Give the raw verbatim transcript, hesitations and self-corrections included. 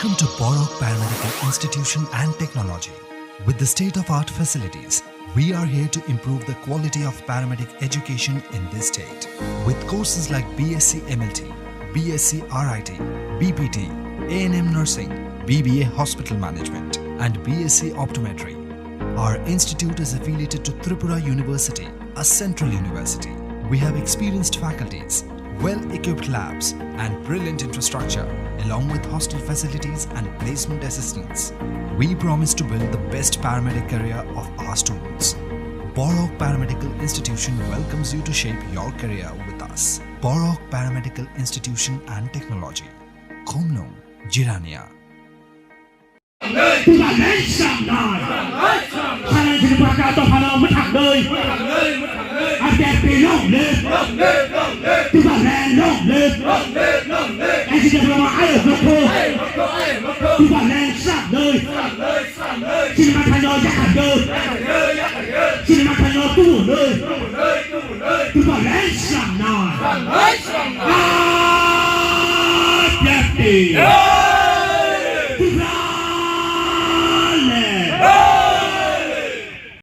Welcome to Borok Paramedical Institution and Technology. With the state-of-art facilities, we are here to improve the quality of paramedic education in this state. With courses like B S c M L T, B S c R I T, B P T, A N M nursing, B B A hospital management, and B S c optometry, our institute is affiliated to Tripura University, a central university. We have experienced faculties, well-equipped labs, and brilliant infrastructure, along with hostel facilities and placement assistance. We promise to build the best paramedic career of our students. Borok Paramedical Institution welcomes you to shape your career with us. Borok Paramedical Institution and Technology. Khumnung, Jirania. Tuba leng samnai. Sarai sini baka to phano muthak doi. Abdel pe long live. Tuba leng long live. Esi de bama ayo mokho. Tuba leng samnai. Sini ma thanyo yakar doi. Sini ma thanyo tu doi. Tuba leng samnai. Ah, Abdel pe.